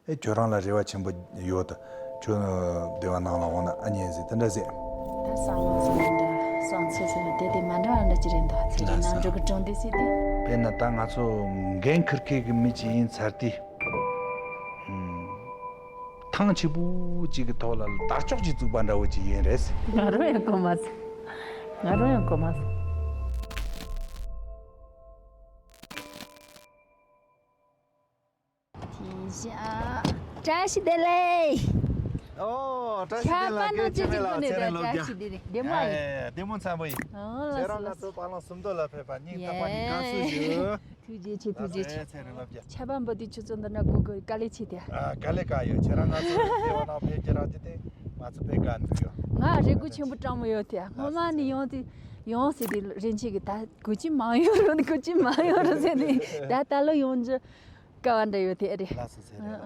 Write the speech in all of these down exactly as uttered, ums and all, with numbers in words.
ཨེ་ཁྱོད་རང་ལ་རེ་བ་ཆེན་པོ་ཡོད། ཁྱོད་སྡེ་བ་ནང་ལ་འོང་ན་ཨ་མྱེས་ཟིག་དེ་འདྲ་ཟེར། ད་བསམ་བློ་ཟིག་མི་འདྲ་བསམ་ཚུལ་ཟིག་དེ་དེ་མ་འདྲ་བ་འདྲ་ཅི་རེད་འདུག་ཚེ་རིང་ནང་འགྲོ་གི་གྲོང་སྡེ་ཟིག་དེ། དཔེར་ན་ད་ང་ཚོ་འགན་འཁུར་མཁན་གྱི་མི་ཅིག་ཡིན་ཚར་དུས། ཐང་ཆེན་པོ་ཅིག་གི་ཐོག་ལ་དར་ལྕོག་ཅིག་བཙུགས་པ་འདྲ་བོ་ཅིག་ཡིན་རེད། ང་རང་ཡང་གོ་མ་སོང་། ང་རང་ཡང་གོ་མ་སོང་། བཀྲ་ཤིས་བདེ་ལེགས། ཨོ། བཀྲ་ཤིས་བདེ་ལེགས། ཁྱེད་ཅི་མེད་ལ་ཚེ་རིང་ལོ་བརྒྱ། བཀྲ་ཤིས་བདེ་ལེགས། བདེ་མོ་ཡིན། བདེ་མོ་འཚམས་པོ་ཡིན། ཨོ། ལགས་སོ། ཁྱེད་རང་ང་ཚོ་པ་ལང་སུམ་མདོ་ལ་ཕེབས་པ་སྙིང་ཐག་པ་ནས་དགའ་བསུ་ཞུ། ཐུགས་རྗེ་ཆེ། ཐུགས་རྗེ་ཆེ། ཚེ་རིང་ལོ་བརྒྱ། ཆར་པ་འབབ་དུས་ཆུ་ཚོད་འདི་འདྲ་སྒུག་དགོས་དཀའ་ལས་ཆེ་དེ། ཨ། དཀའ་ལས་ཁག་ཡོད། ཁྱེད་རང་ང་ཚོ་དེ་བ་ནང་ཕེབས་ཀྱི་རག་རྒྱུ་དེ་ང་ཚོ་དཔེ་དགའ་འདུག་ཡོད། ང་རེ་སྒུག་ཆེན་པོ་སྤྲང་མོ་ཡོད་དེ། སྔོན་མ་ནས་ཡོང་དེ་ཡོང་ཟེར་དེ་རིན་ཆེན་གྱིས་ད་སྒུག་ཅི་མ་ཡོང་རུང་སྒུག་ཅི་མ་ཡོང་རུང་ཟེར་ནས་ད་ད་ལོ་ཡོང་རྒྱུ་དཀའ་བ་འདྲ་ཡོད་དེ་ཨེ་རེད། ལགས་སོ། ཚེ་རིང་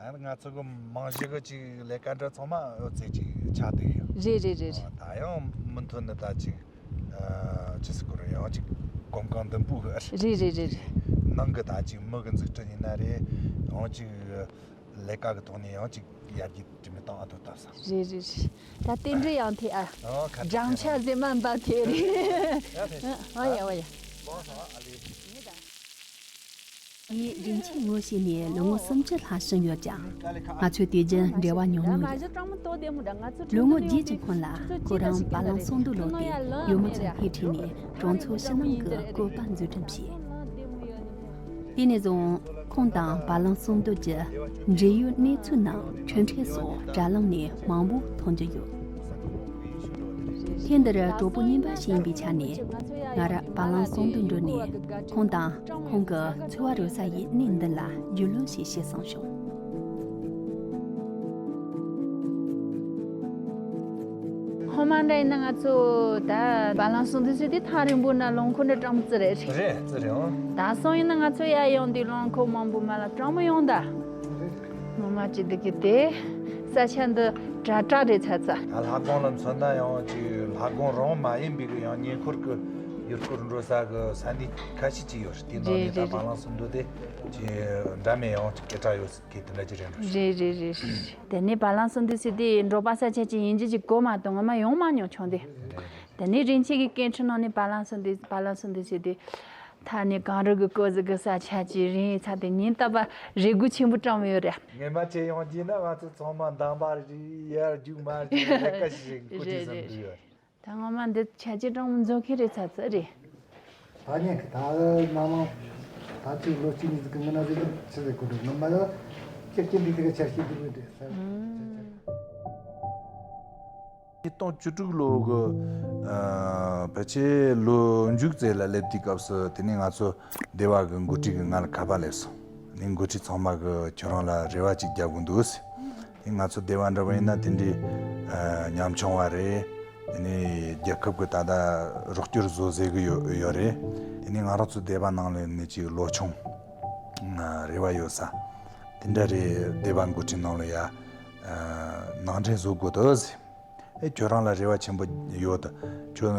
ལགས། ད་ང་ཚོ་གི་རྨང་གཞི་གི་ཅིག་ལས་ཀ་འདྲ་ཚང་མ་འོ་ཙེ་ཅིག་ཆགས་བསྡད་ཡོད། རེད་རེད་རེད་རེད། ད་ཡང་མུ་མཐུད་ནས་ད་ཅིག་ཨ་ཅི་ཟེར་དགོས་རེད། ཡང་ཅིག་གོམ་གང་མདུན་སྤོ་གི་རེད། རེད་རེད་རེད་རེད། ནང་གི་ད་ཅིག་མི་གི་འཛུགས་སྐྲུན་ཡིན་ན་རེད། ཡང་ཅིག་ལས་ཀ་གི་ཐོག་ནས་ཡང་ཅིག་ཡར་རྒྱས་དྲི་མི་བཏང་ཨ་ཐུབ་ཐབས་བསམ། རེད་རེད་རེད། ད་རྟེན་འབྲེལ་ཡང་ཐེག་ཨ། ཨོ་ཁ་སྦྲང་ཆར་ཟེར་མ་འབབ་ཐེག་རེད། ཡ་ཐེག་ཨ་ཡ་བ་ཡ། ལོ་སོང་ཨ་ལེ། ངས་རིན་ཆེན་ངོ་ཤེས་ནས་ལོ་ངོ་སུམ་ཅུ་ལྷག་ཕྱིན་ཡོད་ཀྱང་། ང་ཚོས་དེ་རྒྱུན་འབྲེལ་བ་ཉུང་ཉུང་རེད། ལོ་ངོ་བརྒྱད་ཀྱི་སྔོན་ལ་ཁོ་རང་བ་ལང་སུམ་མདོ་ལོག་སྟེ་ཡུལ་མི་ཚོར་སྣེ་ཁྲིད་ནས་གྲོང་ཚོ་ཕྱི་ནང་གི་བཀོད་པ་འཛུགས་སྐྲུན་བྱས། དེ་ནས་བཟུང་ཁོང་དང་བ་ལང་སུམ་མདོ་གྱི་འབྲེལ་ཡོད་གནས་ཚུལ་རྣམས་འཕྲིན་ཕྲན་སོགས་དྲ་ལམ་ནས་མང་པོ་མཐོང་རྒྱུ་ཡོད། ཐེངས་འདིར་གྲོགས་པོ་གཉིས་པ་ཞིག་ཡིན་པའི་ཆ་ནས། ང་རང་བ་ལང་སུམ་མདོར་འགྲོ་ནས་ཁོང་དང་ཁོང་གི་འཚོ་བ་རོལ་ས་ཡི་གནས་འདི་ལ་རྒྱུས་ལོན་ཞིག་བྱེད་བསམ་བྱུང་། ཧོ་མ་འདྲ་ཡིན་ན་ང་ཚོ་ད་བ་ལང་སུམ་མདོ་ཟེར་དུས་ཐག་རིང་པོ་ན་རླངས་འཁོར་འདྲ་སྤྲང་མོ་ཙི་རེད། ཙི་རེད་ཙི་རེད་ཨང་། ད་སོང་ཡིན་ན་ང་ཚོ་ཡར་ཡོང་དུས་རླངས་འཁོར་མང་པོ་མ་ལ་སྤྲང་མོ་ཡོང་ད། ངོ་མ་ཅི་འདུག་གི་དེ། ས་ཆ་འདི་དྲ་དྲག་རེད་ཚ་ཚ། ད་ལྷ་ཁང་ལ་མཚོན་ན་ཡང་ཅིག་ལྷ་ཁང་རང་མ་ཡིན་པའི་གི་ཡང་ཉེ་འཁོར་གི་ཡུལ་སྐོར་འགྲོ་ས་གི་ས་གནས་ཁ་ཤས་ཅིག་ཡོད་རེད། དེ་ནང་ནས་ད་བ་ལང་སུམ་མདོ་དེ་ཅིག་འདྲ་མིན་ཡང་ཅིག་སྐད་གྲགས་ཡོད་ས་གི་དེ་འདྲ་ཅིག་རེད་འགྲོ། རེད་རེད་རེད་རེད། དེ་ནས་བ་ལང་སུམ་མདོ་ཟེར་དུས་འབྲོག་པ་ས་ཆ་ཅིག་ཡིན་རྒྱུ་ཅིག་གོ་མ་གཏོགས་ངོ་མ་ཡོང་མ་མྱོང་བྱུང་དེ། དེ་ནས་རིན་ཆེན་གྱི་སྐད་འཕྲིན་ནང་ནས་བ་ལང་སུམ་མདོ་བ་ལང་སུམ་མདོ་ཟེར་དུས། ཐ་ནི་གངས་རི་གི་སྐོར་ཟིག་གི་ས་ཆ་ཅིག་རིང་ཡིན་ཚ་དེ་ཉིན་རྟག་པ་རེ་སྒུག་ཆེན་པོ་སྤྲང་མོ་ཡོད་རེད། ངས་མ་ཆེ་ཡོང་རྒྱུ་ན་ང་ཚོ་ཚང་མ་འདམ་པ་རེད་ཡར་རྒྱུག་མར་རྒྱུག་ལས་ཀ་ཞིག་རེད་འགོ་ཁྲིད་ཟིན་རེད། འདུག་ཡོད། ད་ངོ་མ་འདི་ཆ་ཅི་སྤྲང་མོ་མཛོ་ཁེ་རེད་ཚ་ཚ་རེད། ད་ཉན་གི་ད་ནང་ལ་ད་ཅིག་ལོ་གཅིག་གཉིས་ཟིག་གི་ངི་ན་ཟིག་ཆི་ཟིག་གོ་འདུག་ནི་མ་ལ་ཅིག་ཅིག་འདི་ཟིག་གི་ཆ་ཤེས་འདུག་གི་འདྲ་ས། ཉིས་སྟོང་བཅུ་དྲུག་ལོ་གི་ཨ་ཕལ་ཆེར་ལོ་མཇུག་ཙམ་ལ་སླེབས་དུས་སྐབས་སུ་དེ་ནས་ང་ཚོ་སྡེ་བ་གི་འགོ་ཁྲིད་ཀྱིས་ང་ལ་ཁ་པར་སླེབས་སོང་། ནས་འགོ་ཁྲིད་ཚང་མ་གིས་ཁྱོད་རང་ལ་རེ་བ་ཅིག་རྒྱབ་དགོས་འདུག་ཟེར། དེ་ང་ཚོ་སྡེ་བ་འདྲ་བོ་ཡིན་ན་དེ་འདྲའི་ཨ་ཉམ་ཆུང་བ་རེད། དེ་ནས་རྒྱལ་ཁབ་ཀྱིས་ད་ལྟ་རོགས་སྐྱོར་བཟོ་ཟེར་གི་ཡོད་ཡོད་རེད། དེ་ནས་ང་རང་ཚོ་སྡེ་བ་ནང་ལ་ནས་ཅིག་ལོ་ཆུང་ཨ་རེ་བ་ཡོད་ས་དེ་འདྲ་རེད། སྡེ་བ་འགོ་ཁྲིད་ནང་ལ་ཡ་ཨ་ནང་འདྲེན་བཟོ་དགོས་འདུག་ཟེར། ཨེ་ཁྱོད་རང་ལ་རེ་བ་ཆེན་པོ་ཡོད། ཁྱོད་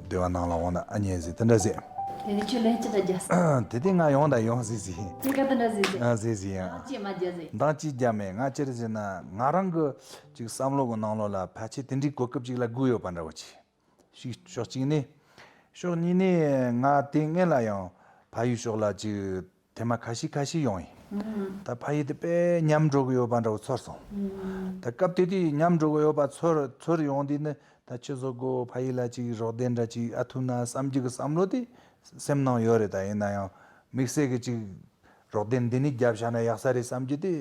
སྡེ་བ་ནང་ལ་འོང་ན་ཨ་མྱེས་ཟིག་དེ་འདྲ་ཟེར། དེ་ནི་ཁྱོད་ལན་ཅི་འདྲ་རྒྱག་སོང་། དེ་དུས་ང་ཡོང་དང་ཡོང་ཟིག་ཟིག་དེ་ག་དེ་འདྲ་ཟིག་ཟིག་ཨ་ཟིག་ཟིག་ཡང་། ཅི་མ་རྒྱག་ཟིག་འདང་ཅི་རྒྱག་མེད། ང་ཅི་རེད་ཟེར་ན་ང་རང་གི་ཅིག་བསམ་བློ་གི་ནང་ལོགས་ལ་ཕལ་ཆེར་དེ་འདྲའི་གོ་སྐབས་ཅིག་ལ་སྒུག་ཡོད་པ་འདྲ་བོ་ཅིག་ཞིག་ཕྱོགས་གཅིག་ནས། ཕྱོགས་གཉིས་ནས་ང་དེ་སྔོན་ལ་ཡང་ཕ་ཡུལ་ཕྱོགས་ལ་ཅིག་ཐེངས་མ་ཁ་ཤས་ཁ་ཤས་ཡོང་ཡིན། ཨང་། ད་ཕ་ཡུལ་དེ་དཔེ་ཉམས་འགྲོ་གི་ཡོད་པ་འདྲ་བོ་ཚོར་སོང་། ཨང་། ད་སྐབས་དེ་དུས་ཉམས་འགྲོ་གི་ཡོད་པ་ཚོར་ཚོར་ཡོང་དུས་ནི་ད་ཆི་བཟོ་དགོས། ཕ་ཡུལ་ལ་ཅིག་རོགས་ཟླ་འདྲ་ཅིག་ཨ་ཐུབ་ན་བསམ་རྒྱུ་གི་བསམ་བློ་དེ་སེམས་ནང་ཡོད་རེད། ད་ཡིན་ན་ཡང་དམིགས་བསལ་གི་ཅིག་རོགས་ཟླ་འདི་ནས་རྒྱབ་བཞག་ན་ཡག་ས་རེད་བསམ་རྒྱུ་དེ།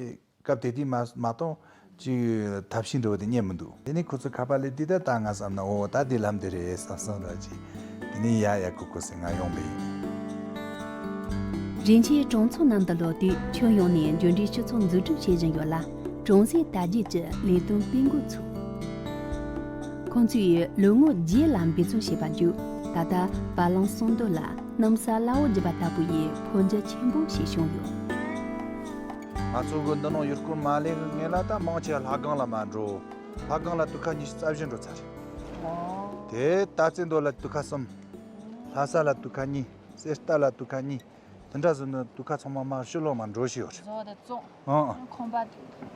སྐབས་དེ་དུས་མ་མ་གཏོགས་ཅིག་ཐབས་ཤེས་འདྲ་བོ་དེ་རྙེད་མི་འདུག་དེ་ནས་ཁོ་ཚོ་ཁ་པར་སླེབས་དུས་ད་ད་ང་བསམ་ན་འོ་ད་དེ་ལམ་དེ་རེད་བསམ་བསམ་འདྲ་ཅིག་དེ་ནས་ཡ་ཡ་ཁུ་ཁུ་ཟེར་ང་ཡོང་པ་ཡིན། རིན་ཆེན་གྲོང་ཚོ་ནང་དུ་ལོག་དུས་ཁྱོན་ཡོངས་ནས་འབྱོར་འབྲས་སྤྱི་ཚོགས་འཛུགས་སྐྲུན་བྱེད་བཞིན་ཡོད་ལ། གྲོང་གསེབ་དར་རྒྱས་ཀྱི་ལས་དོན་སྤེལ་འགོ་ཚུགས། ཁོང་ཚོས་ལོ་ངོ་བརྒྱད་ལ་འབད་བརྩོན་བྱས་པ་བརྒྱུད་ད་ལྟ་བ་ལང་སུམ་མདོ་ལ་གནམ་ས་བླ་འོག་བརྒྱུད་པ་ལྟ་བུ་ཡི་འཕོ་འགྱུར་ཆེན་པོ་ཞིག་བྱུང་ཡོད། ང་ཚོ་གི་འདི་ནང་ཡུལ་སྐོར་མ་ལེན་གི་ངེས་ལ་ད་མང་ཆེ་ལྷ་སྒང་ལ་མ་འགྲོ། ལྷ་སྒང་ལ་དུ་ཁ་ཉི་ཤུ་རྩ་བཞི་འགྲོ་ཚར་རེད། དེ་ད་རྩེ་མདོ་ལ་དུ་ཁ་གསུམ། ལྷ་ས་ལ་དུ་ཁ་གཉིས། གསེར་རྟ་ལ་དུ་ཁ་གཉིས། ད་ དེ་འདྲ་བཟོས་ན་དུ་ཁ་ཚང་མ་མར་ཕྱི་ལོགས་མར་འགྲོ་ཤི་ཡོད་རེད། བཟོ་དེ་བཙོང་། ཨང་ཨང་། ཁང་པ་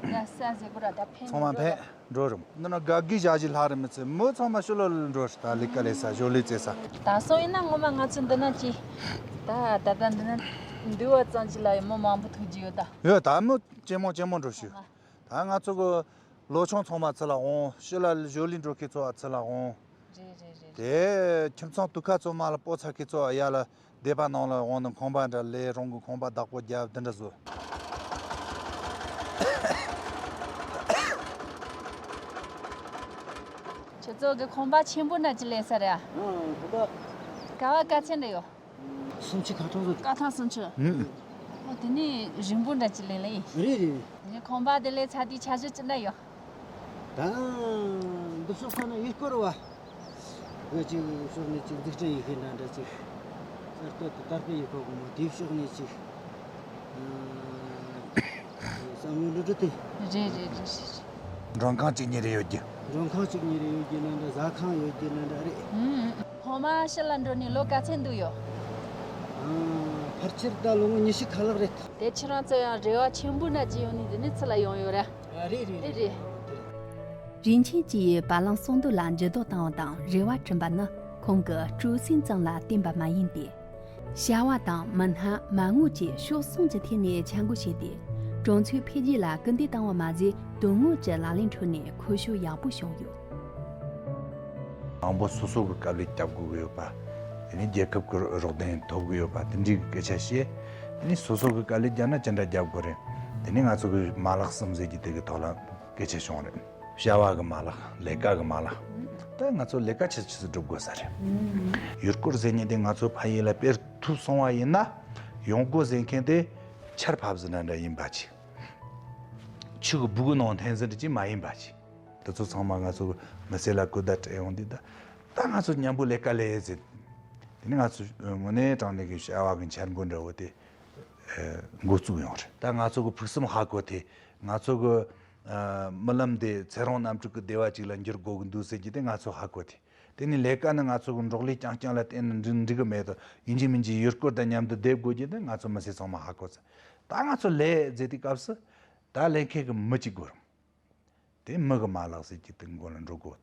དེ་ས་ཟེར་གོ་ར་ད་ཕན་ཚུན་ཚང་མ་འགྲོ་ཕན་ར། འགྲོ་རུང་འདི་ན་དགའ་དགའི་བཞག་གཞི་ལྷག་རེད། མི་ཚེ་མི་ཚང་མ་ཕྱི་ལོགས་ལ་འགྲོ་རེད། ད་ལས་ཀ་ལས་ས་ཞོར་ལས་རྩེ་ས། ད་སོང་ཡིན་ན་ངོ་མ་ང་ཚོ་འདི་ན་ཅི། ད་ད་ད་འདི་ན་འདུལ་བ་ཙམ་ཅིག་ལ་ཡང་མི་མང་པོ་ཐུག་རྒྱུ་ཡོད་ད། ཡོད་ད། མི་ཇེ་མང་ཇེ་མང་འགྲོ་ཤི་ཡོད། ད་ང་ཚོ་གི་ལོ་ཆུང་ཚང་མ་ཚུར་ལ་འོང་། ཕྱི་ལ་ཞོར་ལས་འགྲོ་མཁན་ཚོ་ཚུར་ལ་འོང་། རེད་རེད་རེད། དེ་ཁྱིམ་ཚང་དུ་ཁ་ཚོ་མ་ལ་སྤོ་ཚ་མཁན་ཚོ་ཡར་ལ་སྡེ་པ་ནང་ལ་འོང་ནས་ཁང་པ་འདྲ་ལས། རང་གི་ཁང་པ་བདག་པོ་རྒྱབ། འདི་འདྲ་བཟོ། ཁྱེད་ཚོ་གི་ཁང་པ་ཆེན་པོ་འདྲ་ཅིག་ལས་ས་རེད་ཨ། ཨ་ཁང་པ། ག་བ་ག་ཚད་འདྲ་ཡོད། སུམ་ཅུ་ཁ་ཐོག་ཟིག་ཀ་ཐང་སུམ་ཅུ། ཨུ། ཨོ་དེ་ནས་རིང་པོ་འདྲ་ཅིག་ལེན་ལེ་ཡིན། རེད་རེད་རེད། ངས་ཁང་པ་དེ་ལས་ཚ་དུས་འཆར་གཞི་ཅི་འདྲ་ཡོད། ད་འདི་ཕྱོགས་ས་ན་ཡུལ་སྐོར་བ། ང་ཅིག་ཕྱོགས་ནས་ཅིག་འཛུགས་སྐྲུན་ཡེད་མཁན་འདྲ་འདྲ་ཅིག་གསར་གཏོད་དེ་དར་སྤེལ་ཡེད་གོ་གི་མོ་དེའི་ཕྱོགས་ནས་ཅིག་བསམ་བློ་འགྲོ་འགྲོ་དེ། རེད་རེད་རེད་རེད། མགྲོན་ཁང་གཅིག་གཉིས་རེ་ཡོད་རྒྱུ། མགྲོན་ཁང་གཅིག་གཉིས་རེ་ཡོད་རྒྱུ་ན་འདྲ། ཟ་ཁང་ཡོད་རྒྱུ་ན་འདྲ་རེད། ཧུམ། སྔོན་མ་ཕྱི་ལ་འགྲོ་ནས་ལོ་ག་ཚོད་འདུག་ཡོད། ཨ། ཕལ་ཆེར་ད་ལོ་ངོ་ཉི་ཤུ་ཁ་ལྷག་རེད། དེ་ཁྱེད་རང་ཚོ་ཡང་རེ་བ་ཆེན་པོ་འདྲ་ཅིག་ཡོད་ནི་འདི་ནས་ཚུར་ལ་ཡོང་ཡོད་ར། ཨ། རེད་རེད་རེད། རེད། རིན་ཆེན་གྱིས་བ་ལང་སོང་འདུ་ལ་འགྱུར་ལྡོག་བཏང་བ་དང་རེ་བ་བསྐྲུན་པ་ནི་ཁོང་གི་སྤྲོ་སེམས་ཙམ་ལ་བརྟེན་པ་མ་ཡིན་ཏེ། བྱ་བ་དང་མི་སྣ་མ་དངུལ་བཅས་ཕྱོགས་གསུམ་གྱི་ཐད་ནས་འཆར་འགོད་བྱས་ཏེ། གྲོང་ཚོའི་འཕེལ་རྒྱས་ལ་སྐུལ་འདེད་བཏང་བ་མ་ཟད། དོན་དངོས་ཀྱི་ལག་ལེན་ཁྲོད་ནས་མཁོ་ཤུགས་ཡག་པོ་བྱུང་ཡོད། དང་པོ་སོ་སོ་གི་དཀའ་ལས་རྒྱབ་དགོས་ཀྱི་ཡོད་པ། དེ་ནས་རྒྱལ་ཁབ་ཀྱི་རོགས་ཟླ་ཐོབ་ཀྱི་ཡོད་པ། དེ་འདྲའི་གི་སྐད་ཆ་བཤད། དེ་ནས་སོ་སོ་གི་དཀའ་ལས་རྒྱབ་ན་ཅི་འདྲ་རྒྱབ་དགོས་རེད། དེ་ནས་ང་ཚོ་གི་མ་ལག་གསུམ་ཟེར་གྱི་དེ་གི་ཐོག་ལ་སྐད་ཆ་བྱུང་རེད། བྱ་བ་གི་མ་ལག་ལས་ཀ་གི་མ་ལག་ད་ང་ཚོ་ལས་ཀ་ཆི་ཆི་སྒྲུབ་དགོས་ས་རེད། ཡུལ་སྐོར་ཟེར་མཁན་དེ་ང་ཚོ་ཕ་ཡུལ་ལ་སྤེལ་ཐུབ་སོང་བ་ཡིན་ན། ཡོང་སྒོ་ཟེར་མཁན་དེ་ཆར་ཕབ་ཟིན་འདྲ་འདྲ་ཡིན་པ་ཅིག་ཆུ་གི་སྦུ་གུ་ནང་འཐེན་ཟིན་འདྲ་ཅིག་མ་ཡིན་པ་ཅིག་དེ་ཚོ་ཚང་མ་ང་ཚོ་མི་སེར་ལ་གོ་བརྡ་སྤྲད་ཡོང་དུས། ད་ད་ང་ཚོ་མཉམ་པོ་ལས་ཀ་ལས་ཟེར། དེ་ནས་ང་ཚོ་དངོས་གནས་དྲང་གནས་ཀྱི་བྱ་བ་གི་འཆར་འགོད་འདྲ་བོ་དེ་འགོ་བཙུགས་ཡོང་རེད། ད་ང་ཚོ་གི་ཕུགས་བསམ་ཧ་གོ་ཐལ། ང་ཚོ་གི་རྨི་ལམ་དེ་ཚེ་རིང་རྣམ་དྲུག་གི་སྡེ་བ་གཅིག་ལ་འགྱུར་དགོས་ཀྱི་འདུག་ཟེར་རྒྱུ་དེ་ང་ཚོ་ཧ་གོ་ཐལ། དེ་ནས་ལས་ཀ་ནི་ང་ཚོ་གི་འབྲོག་ལས་རྐྱང་རྐྱང་ལ་བརྟེན་ནས་འགྲིག་འགྲིག་གི་མེད་དོ། ཡིན་གཅིག་མིན་གཅིག་ཡུལ་སྐོར་དང་མཉམ་དུ་སྡེབ་དགོས་རྒྱུ་དེ་ང་ཚོ་མི་སེར་ཚང་མ་ཧ་གོ་ཚར། ད་ང་ཚོ་ལས་ཟེར་དུས་སྐབས་སུ་ད་ལས་མཁན་གི་མི་གཅིག་དགོས་རུང་། དེ་མི་གི་མ་ལག་ཟེར་གྱི་དེ་མགོ་ལ་འགྲོ་དགོས།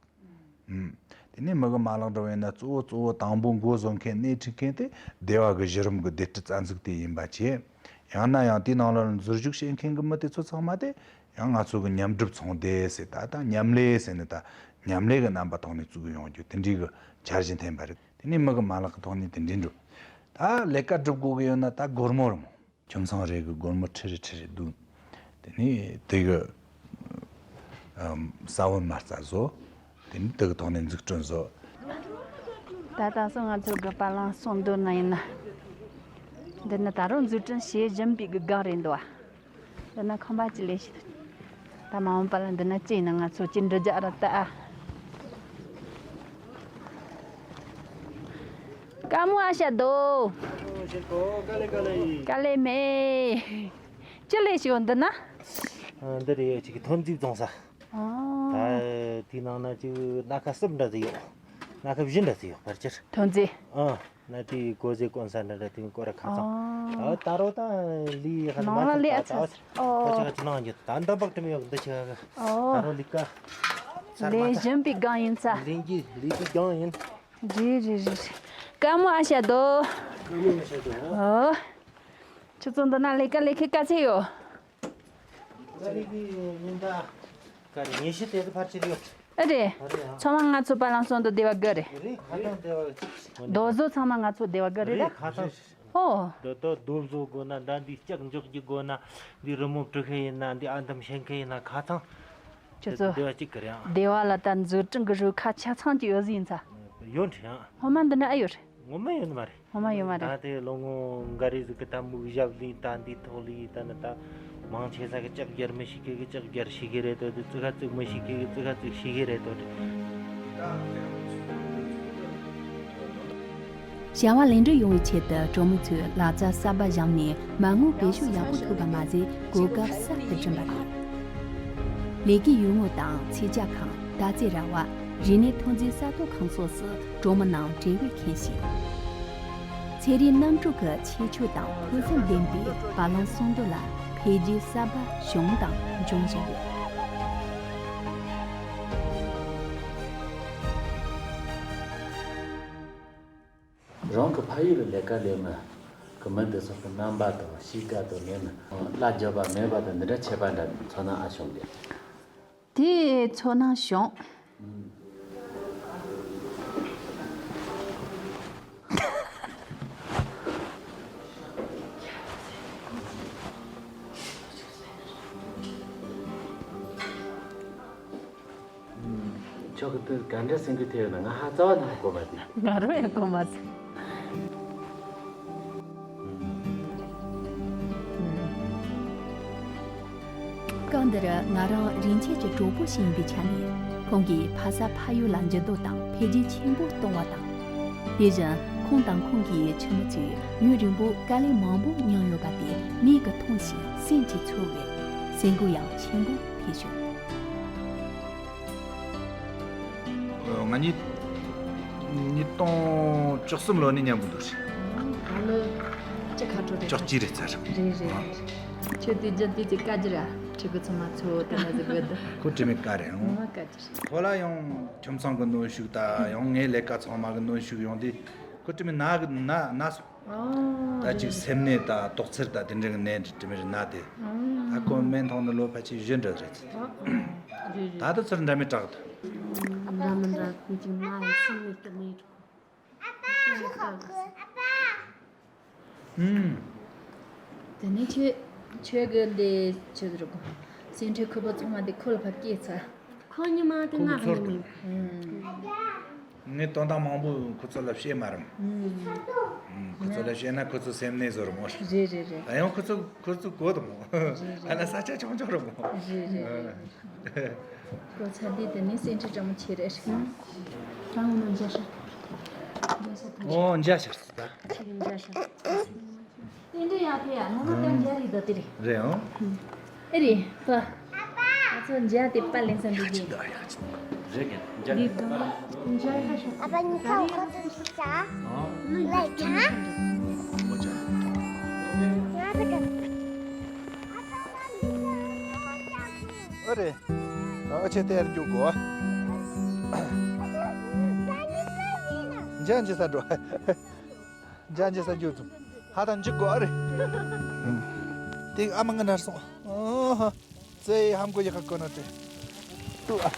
ཨུམ། དེ་ནས་མི་གི་མ་ལག་འགྲོ་བས་ན་གཙོ་བོ་གཙོ་བོ་དང་པོ་མགོ་བཟུང་མཁན་སྣེ་ཁྲིད་མཁན་དེ་སྡེ་བ་གི་གཞི་རིམ་གི་སྡེ་ཁྲིད་རྩ་འཛུགས་དེ་ཡིན་པ་བྱས། ཡང་ན་ཡང་དེའི་ནང་ལ་འཛུལ་ཞུགས་བྱེད་མཁན་གི་མི་དེ་ཚོ་ཚང་མ་དེ་ཡང་ང་ཚོ་གི་མཉམ་སྒྲུབ་ཚོང་སྡེ་ཟེར། ད་ད་མཉམ་ལས་ཟེར་ནས་ད་མཉམ་ལས་གི་རྣམ་པ་ཐོག་ནས་བཙུགས་ཡོང་རྒྱུ་དེ་འདྲའི་གི་འཆར་གཞི་འཐེན་པ་རེད། དེ་ནས་མི་གི་མ་ལག་གི་ཐོག་ནས་དེ་འདྲའི་འགྲོ། ད་ལས་ཀ་སྒྲུབ་དགོས་གི་ཡོད་ན་ད་སྒོར་མོ་རུང་། ཁྱིམ་ཚང་རེ་གི་སྒོར་མོ་ཁྲི་རེ་ཁྲི་རེ་བསྡུས། དེ་ནས་དེ་གི་ཨམ་ས་བོན་མ་རྩ་བཟོ། དེ་ནས་དེ་གི་ཐོག་ནས་འཛུགས་སྐྲུན་བཟོ། ད་ད་སོ་ང་ཚོ་གི་བ་ལང་སོང་འདུ་ན་ཡིན་ན། འདི་ནི་ད་རུང་འཛུགས་སྐྲུན་བྱེད་བཞིན་པའི་གི་སྒང་རེད་འདུག་བ། འདི་ན་ཁང་པ་ཅི་ལས་ཤི། ད་མ་འོངས་པ་ལ་འདི་ན་ཅི་ཡིན་ན་ང་ཚོ་ཅི་འདྲི་རྒྱག་ར་ད་ཨ། དཀའ་མོ་ཨ་ཤ་དོ། ཨོ་ཤེ་གོ་དཀའ་ལས་དཀའ་ལས་ཡིན། དཀའ་ལས་མེད། ཅི་ལས་ཤི་འདི་ན། ཨ་འདི་རེད་ཅིག་ཐོན་རྫས་བཙོང་ས། ཨོ། ད་དེའི་ནང་ན་ཅིག་སྣ་ཁ་གསུམ་འདྲ་ཟིག་ཡོད། སྣ་ཁ་བཞི་འདྲ་ཟིག་ཡོད་ཕལ་ཆེར། ཐོན་རྫས། ཨ་ན་དེའི་སྒོ་ཟས་གོན་ས་འདྲ་འདྲ་དེ་སྐོར་ར་ཁ་ཚང་། ཨོ། ད་ད་རོ་ད་ལི་ཧ་ནང་ལ་ལི་ཨ་ཚ། ཨོ། ད་ཆ་ག་ཅི་ནང་ཡོད་ད་འདམ་བག་དྲི་མི་ཡོད་འདི་ཆ་ག་ཨོ། ད་རོ་ལི་ཀ་ལས་བཞིན་པའི་སྒང་ཡིན་ས། ལིང་གི་ལི་ཀི་སྒང་ཡིན། རེད་རེད་རེད་རེད། དཀའ་མོ་ཨ་ཤ་དོ། དཀའ་མོ་ཨ་ཤ་དོ། ཨོ། ཁྱོད་ཚོ་འདི་ན་ལས་ཀ་ལས་མཁན་ག་ཚད་ཡོད། ཀ་རེ་གི་ཉིན་ད། ཀ་རེ་ཉི་ཤུ་དེ་ཚོ་ཕར་ཕྱིར་ཡོད། ཨ་རེད། ཨ་རེད་ཨ། ཚང་མ་ང་ཚོ་བ་ལང་སོང་དུ་བདེ་བ་དགའ་རེད། རེད་ཁ་ཐང་བདེ་བ། རྡོ་བཟོ་ཚང་མ་ང་ཚོ་བདེ་བ་དགའ་རེད་ད། རེད་ཁ་ཐང་། ཨོ། འདི་ལྟར་རྡོ་བཟོ་དགོས་ན་ད་འདི་ལྕགས་འཇོག་རྒྱུ་དགོས་ན་འདི་རི་མོ་བྲི་མཁན་ཡིན་ན་འདི་ཨ་འདམ་བཤད་མཁན་ཡིན་ན་ཁ་ཚང་། ཁྱོད་ཚོ། སྡེ་བ་གཅིག་གི་རེད་ཨང་། སྡེ་བ་ལ་ད་འཛུགས་སྐྲུན་གི་རུ་ཁག་ཆ་ཚང་གི་ཡོད་ཟིན་ཚ། ཡོད་རེད་ཨང་། སྔོན་མ་འདི་ན་ཨེ་ཡོད་རེད། ངོ་མ་ཡོད་ནི་མ་རེད། ངོ་མ་ཡོད་མ་རེད། ད་དེ་ལོ་ངོ་འགའ་རེ་ཟིག་གི་ད་མུག་ཞབས་ལི་ད་འདི་ཐོག་ལི་ད་ནི་ད་མང་ཆེ་ས་གི་ལྕགས་རྒྱར་མི་ཤེས་མཁན་གི་ལྕགས་རྒྱར་ཤེས་གི་རེད་དོ། དེ་ཙི་ག་ཙིག་མི་ཤེས་མཁན་གི་ཙི་ག་ཙིག་ཤེས་གི་རེད་དོ། བྱ་བ་ལེགས་འགྲུབ་ཡོང་བའི་ཆེད་དུ་གྲོང་མི་ཚོས་ལག་རྩལ་གསར་པ་སྦྱངས་ནས་མ་དངུལ་བེད་སྤྱོད་ཡག་པོ་ཐུབ་པ་མ་ཟད་གོ་སྐབས་གསར་དུ་བསྐྲུན་པ་རེད། ལས་ཀའི་ཡུལ་དངོས་དང་ཚོས་ལྕགས་ཁང་། དར་རྩེ་ར་བ། རིག་གནས་ཐོན་རྫས་གསར་གཏོད་ཁང་སོགས་སུ་གྲོང་མི་རྣམས་འབྲེལ་བས་ཁེངས་ཤིང་། ཚན་རིག་གནམ་གྲུ་གི་ཁྱད་ཆོས་དང་ཕུན་སུམ་ལྡན་པའི་བ་ལང་སྲུང་དོན་ལ་འཕེལ་རྒྱས་གསར་པ་བྱུང་དང་འབྱུང་བཞིན་ཡོད། རང་གི་ཕ་ཡུལ་ལ་ལས་ཀ་ལས་མི་གི་མི་འདི་ཚོ་གི་རྣམ་པ་དང་གཤིས་ཀ་དང་ལས་ནི་ལ་རྒྱབ་པ་མེད་པ་དང་འདི་འདྲ་ཁྱད་པར་འདྲ་ཚོར་སྣང་ཨ་བྱུང་གི། དེ་ཚོར་སྣང་བྱུང་། ཁྱོད་ཀྱི་དེ་ག་འདྲ་སེང་གེ་ཐེ་ཡོད་ན། ང་ཧ་རྩ་བ་ནས་གོ་མ་ཐེ། ང་རང་ཡང་གོ་མ་ཐེ། སྐབས་འདིར་ང་རང་རིན་ཆེན་གྱི་གྲོགས་པོ་ཞིག་ཡིན་པའི་ཆ་ནས། ཁོང་གིས་ཕ་ས་ཕ་ཡུལ་ལ་འགྱུར་ལྡོག་དང་འཕེལ་རྒྱས་ཆེན་པོ་གཏོང་བ་དང་། དེ་བཞིན་ཁོང་དང་ཁོང་གི་ཁྱིམ་མི་ཚོས་ཡུན་རིང་པོ་དཀའ་ལས་མང་པོ་མྱངས་ཡོད་པ་དེ་མིག་གིས་མཐོང་ཞིང་སེམས་ཀྱིས་ཚོར་བས། སེམས་འགུལ་ཡང་ཆེན་པོ་ཐེབས་བྱུང་། ང་གཉིས་ཉིས་སྟོང་བཅུ་གསུམ་ལོ་ནས་མཉམ་པོ་འདུག་རེད། ད་ལོ་བཅུ་ཁ་དྲོ་རེད། བཅུ་གཅིག་རེད་ཚར། རེད་རེད་རེད། ཁྱོད་དུས་རྒྱུན་དུས་ཀྱི་བཀའ་རྒྱུ་ར་ཁྲི་གུ་ཚང་མ་ཚོ་ད་ང་ཟིག་གི་འདུག་ཁོ་དྲི་མེད་བཀའ་རེད། ངོ་མ་བཀའ་རྒྱུ་རེད། ཁོ་ལ་ཡང་ཁྱིམ་ཚང་གི་གནོན་ཤུགས་དང་ཡང་ངའི་ལས་ཀ་ཚང་མ་གི་གནོན་ཤུགས་ཡོང་དུས་ཁོ་དྲི་མེད་ན་གི་ན་ན་སོང་། ཨོ། ད་ཅིག་སེམས་ནད་དང་དོགས་འཚེར་དང་དེ་འདྲ་གི་ནད་དྲི་མེད་རེད་ན་དེ། ཨོ། ད་ཁོ་སྨན་འཐུང་ནི་ལོ་ཕལ་ཆེར་བཞི་འདྲ་རེད། ཨོ་ཨོ། རེད་རེད། ད་དུང་ཚུར་འདྲ་མི་དྲག་ད། འདྲ་མི་འདྲ་ཁོ་ཅིག་ན་ཡི་སེམས་ནད་ཀྱི་ནད་དྲུག་ཨུམ། དེ་ནས་ཁྱོད་ཁྱོད་གི་འདི་ཁྱོད་རུ་གོ་སེམས་ཁྲལ་ཁོ་པ་ཚང་མ་འདི་ཁོ་ལ་ཕར་སྐྱེས་ཚར། ཁོ་ཉི་མ་དེ་ཁོ་ང་ཚོར་ལ་ཉི་མ། ཨུམ། ངས་དོན་དག་མང་པོ་ཁོ་ཚོ་ལ་བཤད་མ་རུང་། ཨུམ། ཨུམ། ཁོ་ཚོ་ལ་བཤད་ན་ཁོ་ཚོ་སེམས་ནད་བཟོ་རུང་། རེད་རེད་རེད། ད་ཡང་ཁོ་ཚོ་ཁོ་ཚོ་གོ་དང་། རེད་རེད། ཨ་ལ་ས་ཆ་ཆུང་ཆུང་རུང་། རེད་རེད་རེད། ཨུམ། ཁོ་ཚ་འདི་དེ་ནི་སེམས་ཁྲལ་གྲང་མོ་ཆེ་རེད། ཨུམ། ད་ངོ་མ་འཇའ་ཤར། འཇའ་ཤར་ཐུག་ཨོ་འཇའ་ཤར་སོང་ད། ཁྱེད་ཀྱི་འཇའ་ཤར། དེ་འདྲ་ཡག་ཐལ་ཡ། ངོ་མ་ད་འཇའ་རིག་ད་དེ་རེད། རེད་ཨང་། ཨེ་རེད་པ། ང་ཚོ་འཇའ་དེ་པར་ལེན་ས་འགྲོ་གི་ཡིན། རེད་གན་འཇའ་རིག་ད། འཇའ་ཡག་ཤར། ཨ་ཕ་གཉིས་ཀ་འོ་ཁ་ཚོ་ཞིག་ཅག་ལེགས་ཀྱང་། ཨོ་ཅག་ང་ཚོ་ག་ཨ་རེད། ཨ་ཆེ་དེར་རྒྱུག་གོ་འཇའ་འཇའ་ས་འགྲོ། འཇའ་འཇའ་ས་འགྱུར་ཙམ། ཧ་ད་འཇིག་གོ་ཨ་རེད། དེ་ཨ་མ་ང་ནར་སོང་། ཨོ་ཧ། ཙེ་ཧམ་གོ་ཡི་ཁ་གོ་ན་ཏེ། ཏུ་ཨ།